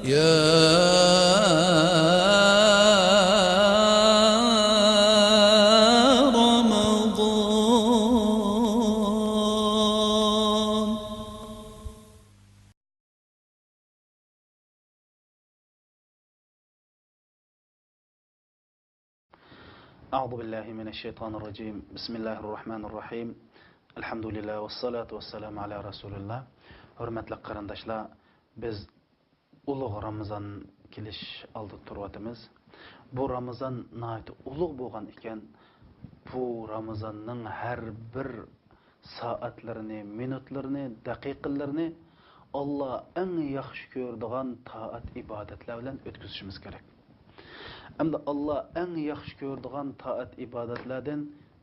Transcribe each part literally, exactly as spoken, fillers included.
يا رمضان. أعوذ بالله من الشيطان الرجيم. بسم الله الرحمن الرحيم. الحمد لله والصلاة والسلام على رسول الله. ھۆرمەتلىك قېرىنداشلار، بىز ئۇلۇغ رامىزان كېلىش ئالدىدا تۇرۇۋاتىمىز. بۇ رامىزان ناھايىتى ئۇلۇغ بولغان ئىكەن. بۇ رامىزاننىڭ ھەر بىر سائەتلىرىنى، مىنۇتلىرىنى، دەقىقىلىرىنى ئاللا ئەڭ ياخشى كۆرىدىغان تائەت-ئىبادەتلەر بىلەن ئۆتكۈزۈشىمىز كېرەك. ئەمدى ئاللا ئەڭ ياخشى كۆرىدىغان تائەت-ئىبادەتلەردىن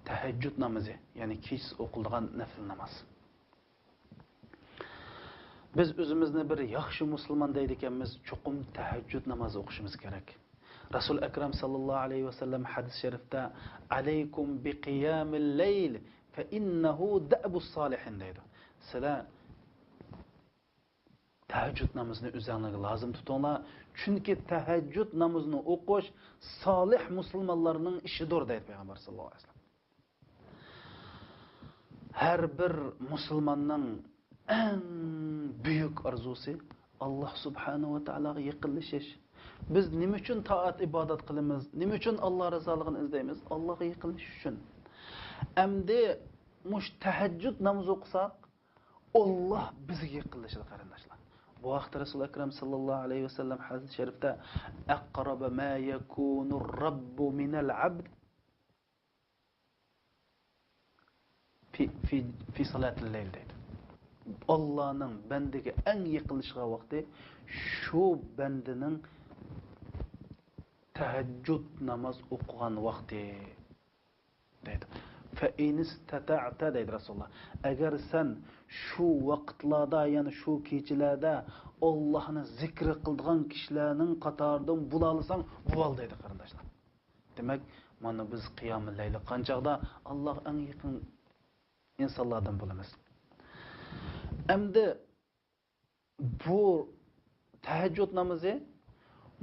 تەھەججۇد نامىزى، يەنى كېچىسى ئوقۇلىدىغان نەپلى ناماز. بىز ئۆزىمىزنى بىر ياخشى مۇسۇلمان دەيدىكەنمىز، چوقۇم تەھەججۇد نامازى ئوقۇشىمىز كېرەك. رەسۇل ئەكرەم ساللاللاھۇ ئەلەيھى ۋەسەللەم ھەدىس شەرىفتە، «عليكم بقيام الليل فإنه دأب الصالحين» دەيدۇ. سىلەر تەھەججۇد نامىزىنى ئۆزەڭلارگە لازىم تۇتۇڭلار، چۈنكى تەھەججۇد نامىزىنى ئوقۇش سالىھ مۇسۇلمانلارنىڭ ئىشىدۇر، دەيدۇ پەيغەمبەر ساللاللاھۇ ئەلەيھى ۋەسەللەم. ھەر بىر مۇسۇلماننىڭ ئەڭ بۈيۈك ئارزۇسى ئاللا سۇبھانەھۇ ۋە تائالاغا يېقىنلىشىش. بىز نېمە ئۈچۈن تائەت ئىبادەت قىلىمىز؟ نېمە ئۈچۈن ئاللا رىزالىقىنى ئىزدەيمىز؟ ئاللاغا يېقىنلىشىش ئۈچۈن. ئەمدى مۇشۇ تەھەججۇد نامىزى ئوقۇساق، ئاللا بىزگە يېقىنلىشىدۇ، قېرىنداشلار. بۇ ھەقتە رەسۇل ئەكرەم ساللاللاھۇ ئەلەيھى ۋەسەللەم ھەدىس شەرىفتە، «أقرب ما يكون الرب من العبد في، في، في صلاة الليل» دەيدۇ. ئاللانىڭ بەندىگە ئەڭ يېقىنلىشىدىغان ۋاقتى شۇ بەندىنىڭ تەھەججۇد ناماز ئوقۇغان ۋاقتى، دەيدۇ. «فإن استطعت» دەيدۇ رەسۇلۇللا. ئەگەر سەن شۇ ۋاقىتلاردا، يەنى شۇ كېچىلەردە ئاللانى زىكرى قىلىدىغان كىشىلەرنىڭ قاتارىدىن بولالىساڭ، بولۇۋال، دەيدۇ، قېرىنداشلار. دېمەك، مانا بىز قىيامۇل لەيلى قىلغان چاغدا ئاللاغا ئەڭ يېقىن ئىنسانلاردىن بولىمىز. ئەمدى بۇ تەھەججۇد نامىزى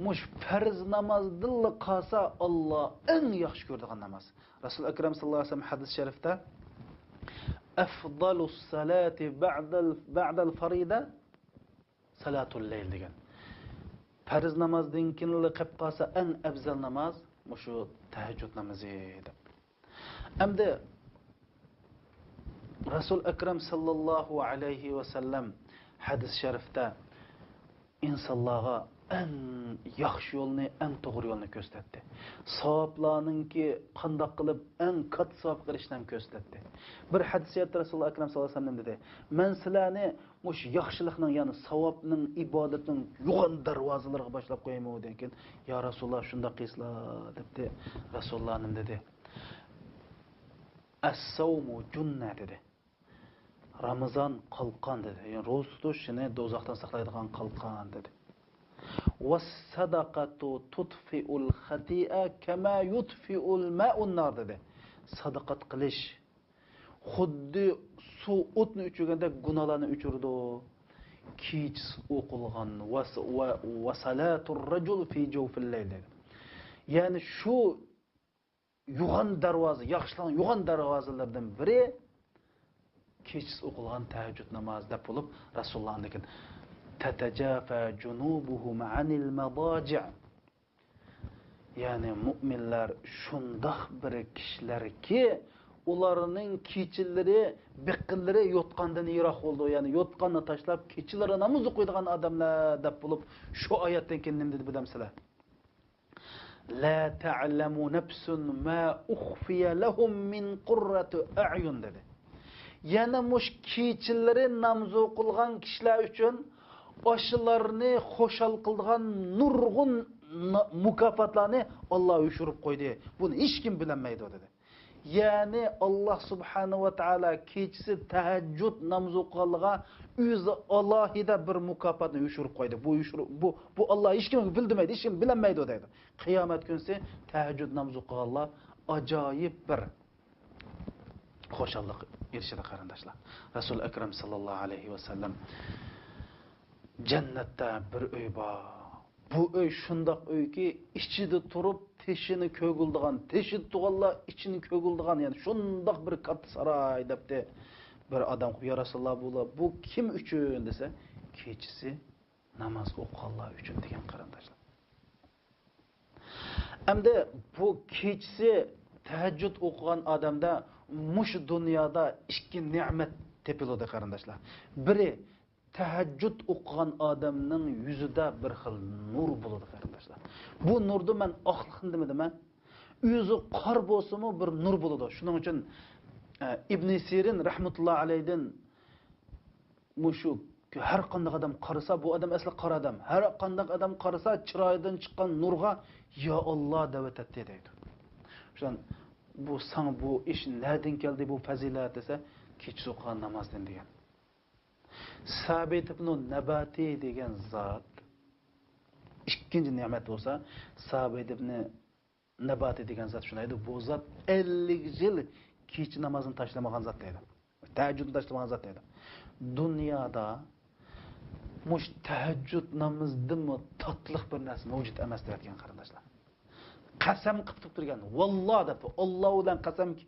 مۇشۇ پەرز نامازدىنلا قالسا، ئاللا ئەڭ ياخشى كۆرىدىغان ناماز. رەسۇل ئەكرەم ساللاللاھۇ ئەلەيھى ۋەسەللەم ھەدىس شەرىفتە، «أفضل الصلاة بعد ال، بعد الفريضة صلاة الليل» دېگەن. پەرز نامازدىن كېيىنلا قېلىپ قالسا، ئەڭ ئەۋزەل ناماز مۇشۇ تەھەججۇد نامىزى، دەپ. ئەمدى رەسۇل ئەكرەم ساللاللاھۇ ئەلەيھى ۋەسەللەم ھەدىس شەرىفتە ئىنسانلارغا ئەڭ ياخشى يولنى، ئەڭ توغرا يولنى كۆرسەتتى. ساۋابلارنىڭكى قانداق قىلىپ ئەڭ كاتتا ساۋابقا ئېرىشىشنى ھەم كۆرسەتتى. بىر ھەدىسىياتتا رەسۇل ئەكرەم ساللاللاھۇ ئەلەيھى ۋەسەللەم دېدى، مەن سىلەرنى مۇشۇ ياخشىلىقنىڭ، يەنى ساۋابنىڭ، ئىبادەتنىڭ يوغان دەرۋازىلىرىغا باشلاپ قويايمۇ دېگەن كېيىن، يا رەسۇلاللا، شۇنداق قىلسىلا، دەپتۇ. رەسۇلۇللا نېمە دېدى؟ «الصوم جنة» دېدى. رامىزان قالقان دېدى. يەنى روزا تۇتۇش سېنى دوزاختىن ساقلايدىغان قالقان دېدى. «والصدقة تطفئ الخطيئة كما يطفئ الماء النار» دېدى. سادىقات قىلىش خۇددى سۇ ئوتنى ئۆچۈرگەندەك گۇناھلارنى ئۆچۈرىدۇ. كېچىسى ئوقۇلغان ۋە، ۋە، «وصلاة الرجل في جوف الليل» دېدى. يەنى شۇ يوغان دەرۋازا، ياخشىلىقنىڭ يوغان دەرۋازىلىرىدىن بىرى كېچىسى ئوقۇلغان تەھەججۇد نامازى دەپ بولۇپ، رەسۇلۇللا ئاندىن كېيىن، «تتجافى جنوبهم عن المضاجع». يەنى مۇئمىنلار شۇنداق بىر كىشىلەركى، ئۇلارنىڭ كېچىلىرى، بېقىنلىرى يوتقاندىن يىراق بولىدۇ. يەنى يوتقاننى تاشلاپ، كېچىلىرى ناماز ئوقۇيدىغان ئادەملەر دەپ بولۇپ، شۇ ئايەتتىن كېيىن نېمە دېدى بىلەمسىلەر؟ «لا تعلم نفس ما أخفي لهم من قرة أعين» دېدى. يەنە مۇشۇ كېچىلىرى ناماز ئوقۇلغان كىشىلەر ئۈچۈن ئاشۇلارنى خۇشال قىلىدىغان نۇرغۇن نا-، مۇكاپاتلارنى ئاللا يوشۇرۇپ قويدى. بۇنى ھېچكىم بىلەلمەيدۇ، دېدى. يەنى، ئاللا سۇبھانەھۇ ۋە تائالا كېچىسى تەھەججۇد نامىزى ئوقۇغانلىرىغا ئۆزى ئالاھىدە بىر مۇكاپاتنى يوشۇرۇپ قويدى. بۇ يوشۇر-، بۇ، بۇ ئاللا ھېچكىمگە بىلدۈرمەيدۇ، ھېچكىم بىلەلمەيدۇ، دەيدۇ. قىيامەت كۈنىسى تەھەججۇد نامىزى ئوقۇغانلار ئاجايىپ بىر خۇشاللىق ئېرىشىدۇ، قېرىنداشلار. رەسۇل ئەكرەم ساللاللاھۇ ئەلەيھى ۋەسەللەم، جەننەتتە بىر ئۆي بار، بۇ ئۆي شۇنداق ئۆيكى، ئىچىدە تۇرۇپ تېشىنى كۆگۈلدىغان، تېشىدا تۇرغانلار ئىچىنى كۆگۈلدىغان، يەنى شۇنداق بىر كاتتا ساراي دەپتى. بىر ئادەم قىلىپ، يا رەسۇلاللا، بۇلار، بۇ كىم ئۈچۈن دېسە، كېچىسى ناماز ئوقۇغانلار ئۈچۈن دېگەن، قېرىنداشلار. ئەمدى بۇ كېچىسى تەھەججۇد ئوقۇغان ئادەمدە مۇشۇ دۇنيادا ئىككى نېمەت تېپىلىدۇ، قېرىنداشلار. بىرى، تەھەججۇد ئوقۇغان ئادەمنىڭ يۈزىدە بىر خىل نۇر بولىدۇ، قېرىنداشلار. بۇ نۇردا مەن ئاقلىقنى دېمىدىم، ھە؟ ئۆزى قار بولسىمۇ بىر نۇر بولىدۇ. شۇنىڭ ئۈچۈن، ئە، ئىبنى سىرىن رەھمەتۇللا ئەلەيدىن مۇشۇ ھەر قانداق ئادەم قارىسا، بۇ ئادەم ئەسلى قارا ئادەم. ھەر قانداق ئادەم قارىسا، چىرايىدىن چىققان نۇرغا، يا ئاللا دەۋېتەتتى دەيدۇ. شۇنداق، بۇ ساڭا بۇ ئىش نەدىن كەلدى، بۇ پەزىلەت دېسە، كېچىسى ئوقۇغان نامازدىن دېگەن. سابىت ئىبنۇ نەباتى دېگەن زات، ئىككىنچى نېمەت بولسا، سابىت ئىبنى نەباتى دېگەن زات شۇنداق ئىدى. بۇ زات ئەللىك يىل كېچە نامازىنى تاشلىمىغان زات دەيدۇ. تەھەججۇدنى تاشلىمىغان زات دەيدۇ. دۇنيادا مۇشۇ تەھەججۇد نامىزىدىنمۇ تاتلىق بىر نەرسە مەۋجۇت ئەمەس دەۋەتكەن، قېرىنداشلار. قەسەم قىلىپ تۇرۇپ تۇرغان، ۋاللا دەپ، ئاللا بىلەن قەسەمكى،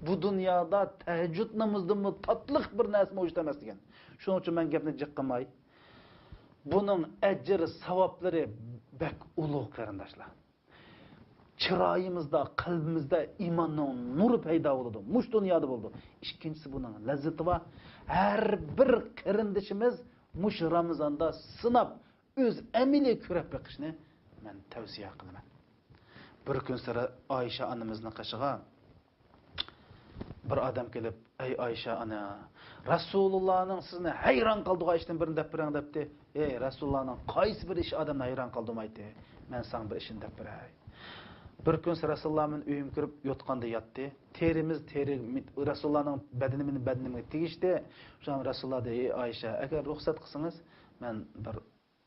بۇ دۇنيادا تەھەججۇد نامىزىدىنمۇ تاتلىق بىر نەرسە مەۋجۇت ئەمەس دېگەن. شۇنىڭ ئۈچۈن مەن گەپنى جىق قىلماي، بۇنىڭ ئەجىر ساۋابلىرى بەك ئۇلۇغ، قېرىنداشلار. چىرايىمىزدا، قەلبىمىزدە ئىماننىڭ نۇرى پەيدا بولىدۇ. مۇشۇ دۇنيادا بولىدۇ. ئىككىنچىسى، بۇنىڭ لەززىتى بار. ھەر بىر قېرىندىشىمىز مۇشۇ رامىزاندا سىناپ، ئۆز ئەمەلىي كۆرۈپ بېقىشنى مەن تەۋسىيە قىلىمەن. بىر كۈنسېرى ئايشە ئانىمىزنىڭ قېشىغا بىر ئادەم كېلىپ، ئەي ئايشە ئانا، رەسۇلۇللانىڭ سىزنى ھەيران قالدۇرغان ئىشتىن بىرنى دەپ بېرىڭ دەپتى. ئەي، رەسۇلۇللانىڭ قايسى بىر ئىشى ئادەمنى ھەيران قالدۇرمايتتى؟ مەن ساڭا بىر ئىشنى دەپ بېرەي. بىر كۈنسى رەسۇلۇللا مېنىڭ ئۆيۈمگە كىرىپ يوتقاندا ياتتى. تېرىمىز تېرە، رەسۇلۇللانىڭ بەدىنى مېنىڭ بەدىنىمگە تېگىشتى. شۇڭا رەسۇلۇللا دېدى، ئەي ئايشە، ئەگەر رۇخسەت قىلسىڭىز، مەن بىر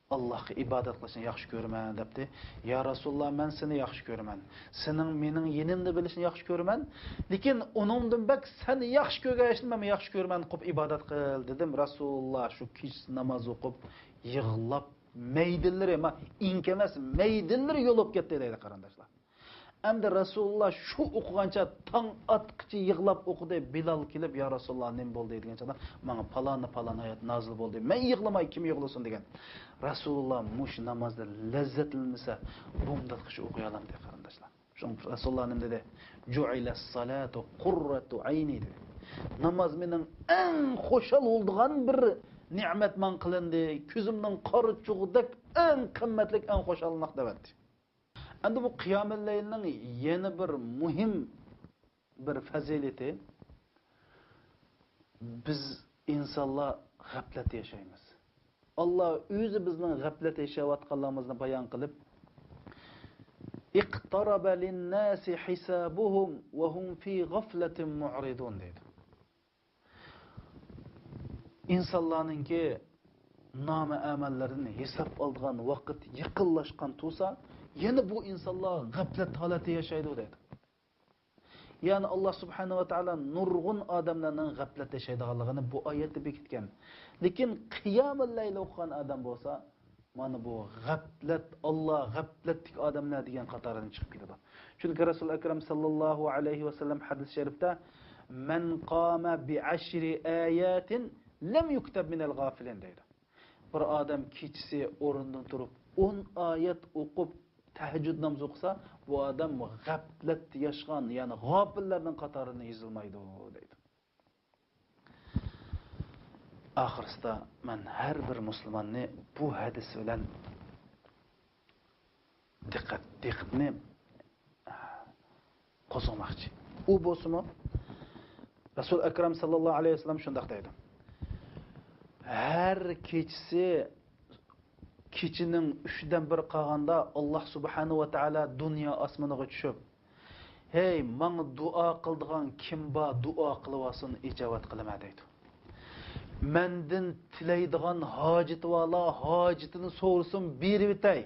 ئاللاھقا ئىبادەت قىلىشنى ياخشى كۆرىمەن دەپتى. يا رەسۇلۇللا، مەن سېنى ياخشى كۆرىمەن. سېنىڭ مېنىڭ يېنىمدا بولۇشنى ياخشى كۆرىمەن. لېكىن ئۇنىڭدىن بەك سەن ياخشى كۆرگەن ئىشنى مەنمۇ ياخشى كۆرىمەن، قوپ ئىبادەت قىل دېدىم. رەسۇلۇللا شۇ كېچىسى ناماز ئوقۇپ، يىغلاپ، مەيدىلىرى، ما، ئىنكى ئەمەس، مەيدىلىرى يول بولۇپ كەتتى دەيدۇ، قېرىنداشلار. ئەمدى رەسۇلۇللا شۇ ئوقۇغانچە تاڭ ئاتقىچە يىغلاپ ئوقۇدى. بىلال كېلىپ، يا رەسۇلۇللا، نېمە بولدى دېگەن چاغدا، ماڭا پالاننى پالان ئايەت نازىل بولدى. مەن يىغلىماي كىم يىغلىسۇن دېگەن. رەسۇلۇللا مۇشۇ نامازدا لەززەتلەنمىسە، بۇنداققىچە ئوقۇيالامدى، قېرىنداشلار. شۇڭا رەسۇلۇللا نېمە دېدى؟ جۇئىلەس سالاتۇ قۇررەتۇ ئەينى دېدى. ناماز مېنىڭ ئەڭ خۇشال بولىدىغان بىر نېمەت ماڭا قىلىندى. كۆزۈمنىڭ قارىچۇقىدەك ئەڭ قىممەتلىك، ئەڭ خۇشاللىق دەۋەتتى. ئەمدى بۇ قىيامەللەيلنىڭ يەنە بىر مۇھىم بىر پەزىلىتى، بىز ئىنسانلار غەپلەتتە ياشايمىز. ئاللا ئۆزى بىزنىڭ غەپلەتتە ياشاۋاتقانلىقىمىزنى بايان قىلىپ، اقترب للناس حسابهم وهم في غفلة معرضون دەيدۇ. ئىنسانلارنىڭكى نامە ئەمەللىرىدىن ھېساب ئالىدىغان ۋاقىت يېقىنلاشقان تۇرسا، يەنە بۇ ئىنسانلار غەپلەت ھالەتتە ياشايدۇ دەيدۇ. يەنى ئاللا سۇبھانەھۇ ۋە تائالا نۇرغۇن ئادەملەرنىڭ غەپلەتتە ياشايدىغانلىقىنى بۇ ئايەتتە بېكىتكەن. لېكىن قىيامەللەيل ئوقۇغان ئادەم بولسا، مانا بۇ غەپلەت، ئاللا غەپلەتتىكى ئادەملەر دېگەن قاتاردىن چىقىپ كېتىدۇ. چۈنكى رەسۇل ئەكرەم ساللاللاھۇ ئەلەيھى ۋەسەللەم ھەدىس شەرىپتە، مەن قامە بىئەشرى ئاياتىن لەم يۇكتەب مىنەل غافىلىن دەيدۇ. بىر ئادەم كېچىسى ئورنىدىن تۇرۇپ ئون ئايەت ئوقۇپ، تەھەججۇد نامىزى ئوقۇسا، بۇ ئادەم غەپلەتتە ياشىغان، يەنى غاپىللارنىڭ قاتارىدا يېزىلمايدۇ دەيدۇ. ئاخىرسىدا مەن ھەر بىر مۇسۇلماننى بۇ ھەدىس بىلەن دىققەت، دىققىتىنى قوزغىماقچى. ئۇ بولسىمۇ، رەسۇل ئەكرەم ساللاللاھۇ ئەلەيھى ۋەسەللەم شۇنداق دەيدۇ. ھەر كېچىسى، كېچىنىڭ ئۈچتىن بىرى قالغاندا، ئاللا سۇبھانەھۇ ۋە تائالا دۇنيا ئاسمىنىغا چۈشۈپ، ھەي، ماڭا دۇئا قىلىدىغان كىم بار، دۇئا قىلىۋالسۇن، ئىجابەت قىلىمەن دەيدۇ. مەندىن تىلەيدىغان ھاجىتى بارلار ھاجىتىنى سورىسۇن، بېرىۋېتەي.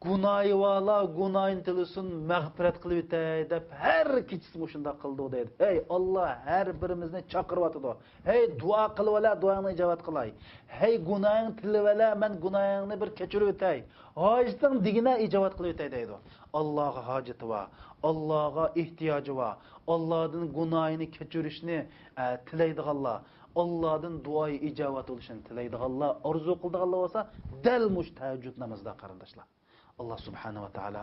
گۇناھى بارلار گۇناھىنى تىلىسۇن، مەغپىرەت قىلىۋېتەي دەپ ھەر كېچىسى مۇشۇنداق قىلىدۇ دەيدۇ. ھەي، ئاللا ھەر بىرىمىزنى چاقىرىۋاتىدۇ. ھەي، دۇئا قىلىۋەلە، دۇئاڭنى ئىجابەت قىلاي. ھەي، گۇناھىڭنى تىلىۋەلە، مەن گۇناھىڭنى بىر كەچۈرۈۋېتەي. ھاجىتىڭ دېگىنە ئىجابەت قىلىۋېتەي دەيدۇ. ئاللاغا ھاجىتى بار، ئاللاغا ئېھتىياجى بار، ئاللادىن گۇناھىنى كەچۈرۈشنى، ئە، تىلەيدىغانلار، ئاللادىن دۇئايى ئىجابەت بولۇشىنى تىلەيدىغانلار، ئارزۇ قىلىدىغانلار بولسا، دەل مۇشۇ تەھەججۇد نامىزىدا، قېرىنداشلار. ئاللا سۇبھانەھۇ ۋە تائالا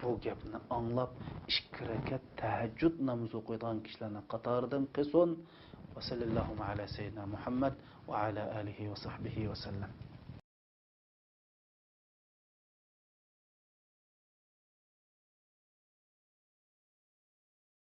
بۇ گەپنى ئاڭلاپ، ئىككى رەكەت تەھەججۇد نامىزى ئوقۇيدىغان كىشىلەرنىڭ قاتارىدىن قىلسۇن. ۋە سەللەللاھۇ ئەلا سەييىدىنا مۇھەممەد ۋە ئەلا ئالىھى ۋە سەھبىھى ۋە سەللەم.